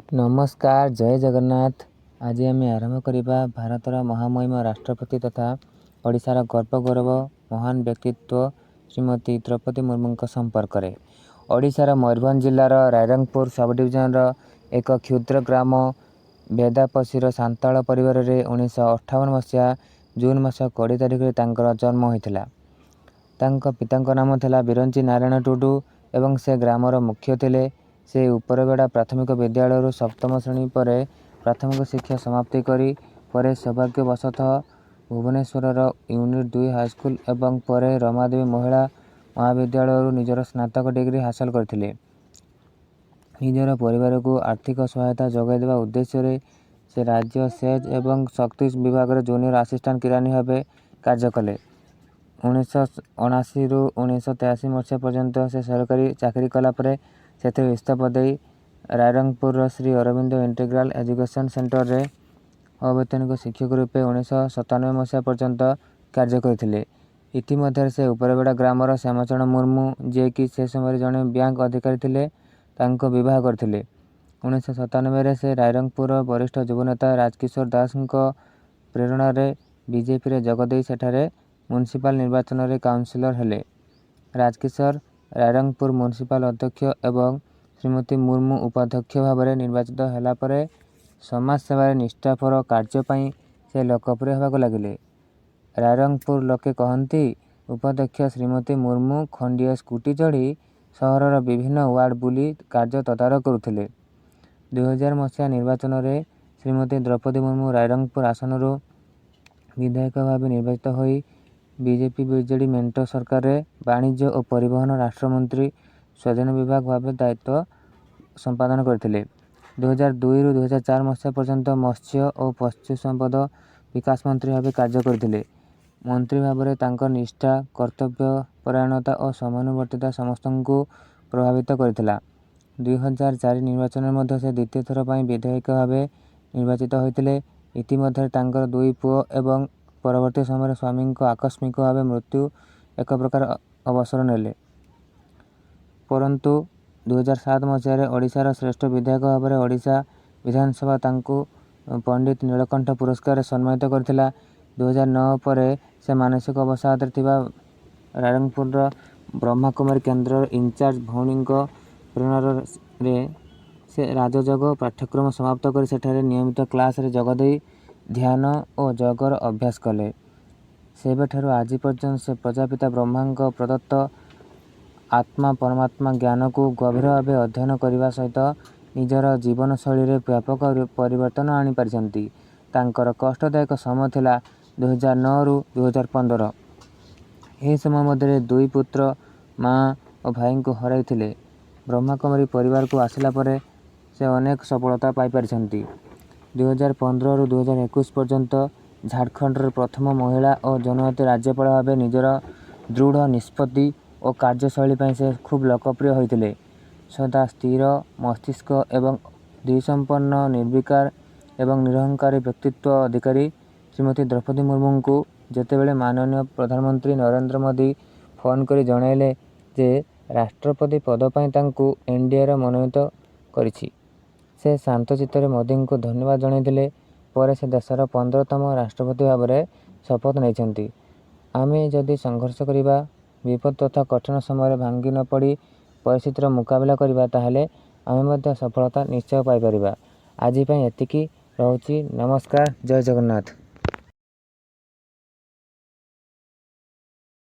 ନମସ୍କାର, ଜୟ ଜଗନ୍ନାଥ। ଆଜି ଆମେ ଆରମ୍ଭ କରିବା ଭାରତର ମହାମହିମ ରାଷ୍ଟ୍ରପତି ତଥା ଓଡ଼ିଶାର ଗର୍ବ ଗୌରବ ମହାନ ବ୍ୟକ୍ତିତ୍ୱ ଶ୍ରୀମତୀ ଦ୍ରୌପଦୀ ମୁର୍ମୁଙ୍କ ସମ୍ପର୍କରେ। ଓଡ଼ିଶାର ମୟୂରଭଞ୍ଜ ଜିଲ୍ଲାର ରାଇରଙ୍ଗପୁର ସବଡିଭିଜନର ଏକ କ୍ଷୁଦ୍ର ଗ୍ରାମ ବେଦାପଶିର ସାନ୍ତାଳ ପରିବାରରେ 1958 ମସିହା ଜୁନ୍ ମାସ 20 ତାରିଖରେ ତାଙ୍କର ଜନ୍ମ ହୋଇଥିଲା। ତାଙ୍କ ପିତାଙ୍କ ନାମ ଥିଲା ବିରଞ୍ଚି ନାରାୟଣ ଟୁଡୁ ଏବଂ ସେ ଗ୍ରାମର ମୁଖ୍ୟ ଥିଲେ। ସେ ଉପରବେଡ଼ା ପ୍ରାଥମିକ ବିଦ୍ୟାଳୟରୁ ସପ୍ତମ ଶ୍ରେଣୀ ପରେ ପ୍ରାଥମିକ ଶିକ୍ଷା ସମାପ୍ତି କରି ପରେ ସୌଭାଗ୍ୟବଶତଃ ଭୁବନେଶ୍ୱରର ୟୁନିଟ୍ 2 ହାଇସ୍କୁଲ ଏବଂ ପରେ ରମାଦେବୀ ମହିଳା ମହାବିଦ୍ୟାଳୟରୁ ନିଜର ସ୍ନାତକ ଡିଗ୍ରୀ ହାସଲ କରିଥିଲେ। ନିଜର ପରିବାରକୁ ଆର୍ଥିକ ସହାୟତା ଯୋଗାଇ ଦେବା ଉଦ୍ଦେଶ୍ୟରେ ସେ ରାଜ୍ୟ ସେଚ୍ ଏବଂ ଶକ୍ତି ବିଭାଗରେ ଜୁନିୟର ଆସିଷ୍ଟାଣ୍ଟ କିରାନୀ ଭାବେ କାର୍ଯ୍ୟ କଲେ। 1979ରୁ 1983 ମସିହା ପର୍ଯ୍ୟନ୍ତ ସେ ସରକାରୀ ଚାକିରି କଲା ପରେ ସେଥିରୁ ଇସ୍ତଫା ଦେଇ ରାଇରଙ୍ଗପୁରର ଶ୍ରୀ ଅରବିନ୍ଦ ଇଣ୍ଟିଗ୍ରାଲ ଏଜୁକେସନ୍ ସେଣ୍ଟରରେ ଅବୈତନିକ ଶିକ୍ଷକ ରୂପେ 1997 ମସିହା ପର୍ଯ୍ୟନ୍ତ କାର୍ଯ୍ୟ କରିଥିଲେ। ଇତିମଧ୍ୟରେ ସେ ଉପରବେଡ଼ା ଗ୍ରାମର ଶ୍ୟାମଚରଣ ମୁର୍ମୁ, ଯିଏକି ସେ ସମୟରେ ଜଣେ ବ୍ୟାଙ୍କ ଅଧିକାରୀ ଥିଲେ, ତାଙ୍କୁ ବିବାହ କରିଥିଲେ। 1997ରେ ସେ ରାଇରଙ୍ଗପୁରର ବରିଷ୍ଠ ଯୁବନେତା ରାଜକିଶୋର ଦାସଙ୍କ ପ୍ରେରଣାରେ ବିଜେପିରେ ଯୋଗ ଦେଇ ସେଠାରେ ମ୍ୟୁନିସିପାଲ ନିର୍ବାଚନରେ କାଉନସିଲର ହେଲେ। ରାଜକିଶୋର ରାଇରଙ୍ଗପୁର ମ୍ୟୁନିସିପାଲ ଅଧ୍ୟକ୍ଷ ଏବଂ ଶ୍ରୀମତୀ ମୁର୍ମୁ ଉପାଧ୍ୟକ୍ଷ ଭାବରେ ନିର୍ବାଚିତ ହେଲା ପରେ ସମାଜସେବାରେ ନିଷ୍ଠାପର କାର୍ଯ୍ୟ ପାଇଁ ସେ ଲୋକପ୍ରିୟ ହେବାକୁ ଲାଗିଲେ। ରାଇରଙ୍ଗପୁର ଲୋକେ କହନ୍ତି, ଉପାଧ୍ୟକ୍ଷା ଶ୍ରୀମତୀ ମୁର୍ମୁ ଖଣ୍ଡିଏ ସ୍କୁଟି ଚଢ଼ି ସହରର ବିଭିନ୍ନ ୱାର୍ଡ ବୁଲି କାର୍ଯ୍ୟ ତଦାରଖ କରୁଥିଲେ। 2000 ମସିହା ନିର୍ବାଚନରେ ଶ୍ରୀମତୀ ଦ୍ରୌପଦୀ ମୁର୍ମୁ ରାଇରଙ୍ଗପୁର ଆସନରୁ ବିଧାୟକ ଭାବେ ନିର୍ବାଚିତ ହୋଇ ବିଜେପି ବିଜେଡ଼ି ମେଣ୍ଟ ସରକାରରେ ବାଣିଜ୍ୟ ଓ ପରିବହନ ରାଷ୍ଟ୍ରମନ୍ତ୍ରୀ ସ୍ୱାଧୀନ ବିଭାଗ ଭାବେ ଦାୟିତ୍ୱ ସମ୍ପାଦନ କରିଥିଲେ। 2002ରୁ 2004 ମସିହା ପର୍ଯ୍ୟନ୍ତ ମତ୍ସ୍ୟ ଓ ପଶୁ ସମ୍ପଦ ବିକାଶ ମନ୍ତ୍ରୀ ଭାବେ କାର୍ଯ୍ୟ କରିଥିଲେ। ମନ୍ତ୍ରୀ ଭାବରେ ତାଙ୍କ ନିଷ୍ଠା, କର୍ତ୍ତବ୍ୟ ପରାୟଣତା ଓ ସମୟାନୁବର୍ତ୍ତିତା ସମସ୍ତଙ୍କୁ ପ୍ରଭାବିତ କରିଥିଲା। 2004 ନିର୍ବାଚନରେ ମଧ୍ୟ ସେ ଦ୍ୱିତୀୟ ଥର ପାଇଁ ବିଧାୟକ ଭାବେ ନିର୍ବାଚିତ ହୋଇଥିଲେ। ଇତିମଧ୍ୟରେ ତାଙ୍କର ଦୁଇ ପୁଅ ଏବଂ ପରବର୍ତ୍ତୀ ସମୟରେ ସ୍ୱାମୀଙ୍କ ଆକସ୍ମିକ ଭାବେ ମୃତ୍ୟୁ ଏକ ପ୍ରକାର ଅବସର ନେଲେ। ପରନ୍ତୁ 2007 ମସିହାରେ ଓଡ଼ିଶାର ଶ୍ରେଷ୍ଠ ବିଧାୟକ ଭାବରେ ଓଡ଼ିଶା ବିଧାନସଭା ତାଙ୍କୁ ପଣ୍ଡିତ ନୀଳକଣ୍ଠ ପୁରସ୍କାରରେ ସମ୍ମାନିତ କରିଥିଲା। 2009 ପରେ ସେ ମାନସିକ ଅବସାଦରେ ଥିବା ରାଇରଙ୍ଗପୁରର ବ୍ରହ୍ମାକୁମାରୀ କେନ୍ଦ୍ରର ଇନଚାର୍ଜ ଭଉଣୀଙ୍କ ପ୍ରେରଣାରେ ସେ ରାଜଯୋଗ ପାଠ୍ୟକ୍ରମ ସମାପ୍ତ କରି ସେଠାରେ ନିୟମିତ କ୍ଲାସରେ ଯୋଗଦେଇ ଧ୍ୟାନ ଓ ଯୋଗର ଅଭ୍ୟାସ କଲେ। ସେବେଠାରୁ ଆଜି ପର୍ଯ୍ୟନ୍ତ ସେ ପ୍ରଜାପିତା ବ୍ରହ୍ମାଙ୍କ ପ୍ରଦତ୍ତ ଆତ୍ମା ପରମାତ୍ମା ଜ୍ଞାନକୁ ଗଭୀର ଭାବେ ଅଧ୍ୟୟନ କରିବା ସହିତ ନିଜର ଜୀବନଶୈଳୀରେ ବ୍ୟାପକ ପରିବର୍ତ୍ତନ ଆଣିପାରିଛନ୍ତି। ତାଙ୍କର କଷ୍ଟଦାୟକ ସମୟ ଥିଲା 2009ରୁ 2015। ଏହି ସମୟ ମଧ୍ୟରେ ଦୁଇ ପୁତ୍ର, ମା ଓ ଭାଇଙ୍କୁ ହରାଇଥିଲେ। ବ୍ରହ୍ମାକୁମାରୀ ପରିବାରକୁ ଆସିଲା ପରେ ସେ ଅନେକ ସଫଳତା ପାଇପାରିଛନ୍ତି। 2015ରୁ 2021 ପର୍ଯ୍ୟନ୍ତ ଝାଡ଼ଖଣ୍ଡର ପ୍ରଥମ ମହିଳା ଓ ଜନଜାତି ରାଜ୍ୟପାଳ ଭାବେ ନିଜର ଦୃଢ଼ ନିଷ୍ପତ୍ତି ଓ କାର୍ଯ୍ୟଶୈଳୀ ପାଇଁ ସେ ଖୁବ୍ ଲୋକପ୍ରିୟ ହୋଇଥିଲେ। ସଦା ସ୍ଥିର ମସ୍ତିଷ୍କ ଏବଂ ଧୀସମ୍ପନ୍ନ, ନିର୍ବିକାର ଏବଂ ନିରହଙ୍କାରୀ ବ୍ୟକ୍ତିତ୍ୱ ଅଧିକାରୀ ଶ୍ରୀମତୀ ଦ୍ରୌପଦୀ ମୁର୍ମୁଙ୍କୁ ଯେତେବେଳେ ମାନନୀୟ ପ୍ରଧାନମନ୍ତ୍ରୀ ନରେନ୍ଦ୍ର ମୋଦି ଫୋନ୍ କରି ଜଣାଇଲେ ଯେ ରାଷ୍ଟ୍ରପତି ପଦ ପାଇଁ ତାଙ୍କୁ ଏନ୍ଡିଏର ମନୋନୀତ କରିଛି, ସେ ଶାନ୍ତ ଚିତ୍ତରେ ମୋଦିଙ୍କୁ ଧନ୍ୟବାଦ ଜଣାଇଥିଲେ। ପରେ ସେ ଦେଶର 15ତମ ରାଷ୍ଟ୍ରପତି ଭାବରେ ଶପଥ ନେଇଛନ୍ତି। ଆମେ ଯଦି ସଂଘର୍ଷ କରିବା, ବିପଦ ତଥା କଠିନ ସମୟରେ ଭାଙ୍ଗି ନ ପଡ଼ି ପରିସ୍ଥିତିର ମୁକାବିଲା କରିବା, ତାହେଲେ ଆମେ ମଧ୍ୟ ସଫଳତା ନିଶ୍ଚୟ ପାଇପାରିବା। ଆଜି ପାଇଁ ଏତିକି ରହୁଛି। ନମସ୍କାର, ଜୟ ଜଗନ୍ନାଥ।